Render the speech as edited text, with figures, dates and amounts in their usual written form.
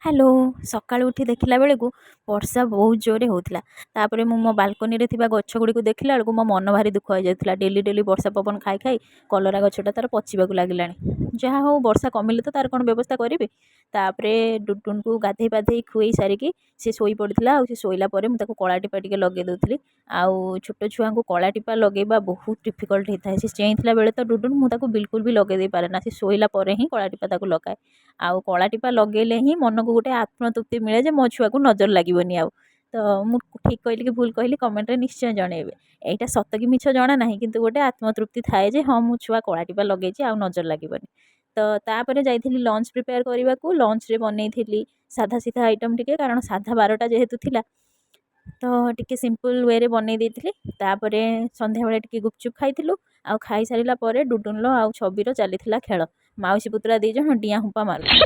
Hello. ସକାଳୁ ଉଠି ଦେଖିଲା ବେଳକୁ ବର୍ଷା ବହୁତ ଜୋରରେ ହେଉଥିଲା। ତାପରେ ମୁଁ ମୋ ବାଲକୋନିରେ ଥିବା ଗଛ ଗୁଡ଼ିକୁ ଦେଖିଲା ବେଳକୁ ମୋ ମନ ଭାରି ଦୁଃଖ ହେଇଯାଉଥିଲା। ଡେଲି ଡେଲି ବର୍ଷା ପବନ ଖାଇ ଖାଇ କଲରା ଗଛଟା ତା'ର ପଚିବାକୁ ଲାଗିଲାଣି। ଯାହା ହଉ, ବର୍ଷା କମିଲେ ତ ତା'ର କ'ଣ ବ୍ୟବସ୍ଥା କରିବି। ତାପରେ ଡୁଡୁନକୁ ଗାଧେଇ ପାଧେଇ ଖୁଏଇ ସାରିକି ସେ ଶୋଇ ପଡ଼ିଥିଲା। ଆଉ ସେ ଶୋଇଲା ପରେ ମୁଁ ତାକୁ କଳା ଟିପା ଟିକେ ଲଗେଇ ଦେଉଥିଲି। ଆଉ ଛୋଟ ଛୁଆଙ୍କୁ କଳା ଟିପା ଲଗେଇବା ବହୁତ ଡିଫିକଲ୍ଟ ହେଇଥାଏ। ସେ ଚେଇଁଥିଲା ବେଳେ ତ ଡୁଡୁନ ମୁଁ ତାକୁ ବିଲକୁଲ ବି ଲଗେଇ ଦେଇପାରେ ନା। ସେ ଶୋଇଲା ପରେ ହିଁ କଳା ଟିପା ତାକୁ ଲଗାଏ। ଆଉ କଳା ଟିପା ଲଗେଇଲେ ହିଁ ମନକୁ ଗୋଟେ ଆତ୍ମତୃପ୍ତି ମିଳେ ଯେ ମୋ ଛୁଆକୁ ନଜର ଲାଗିବନି। ଆଉ ତ ମୁଁ ଠିକ୍ କହିଲି କି ଭୁଲ କହିଲି, କମେଣ୍ଟରେ ନିଶ୍ଚୟ ଜଣେଇବେ। ଏଇଟା ସତ କି ମିଛ ଜଣା ନାହିଁ, କିନ୍ତୁ ଗୋଟେ ଆତ୍ମତୃପ୍ତି ଥାଏ ଯେ ହଁ, ମୁଁ ଛୁଆ କଳା ଟିପା ଲଗେଇଛି, ଆଉ ନଜର ଲାଗିବନି। ତ ତାପରେ ଯାଇଥିଲି ଲଞ୍ଚ ପ୍ରିପେୟାର କରିବାକୁ। ଲଞ୍ଚରେ ବନେଇଥିଲି ସାଧା ସିଧା ଆଇଟମ୍ ଟିକେ, କାରଣ ସାଧା ବାରଟା ଯେହେତୁ ଥିଲା, ତ ଟିକେ ସିମ୍ପଲ୍ ୱେରେ ବନେଇ ଦେଇଥିଲି। ତାପରେ ସନ୍ଧ୍ୟାବେଳେ ଟିକେ ଗୁପଚୁପ୍ ଖାଇଥିଲୁ। ଆଉ ଖାଇସାରିଲା ପରେ ଡୁଡୁନର ଆଉ ଛବିର ଚାଲିଥିଲା ଖେଳ। ମାଉସୀ ପୁତୁରା ଦୁଇ ଜଣ ଡିଆଁ ହୁମ୍ପା ମାରୁଥିଲେ।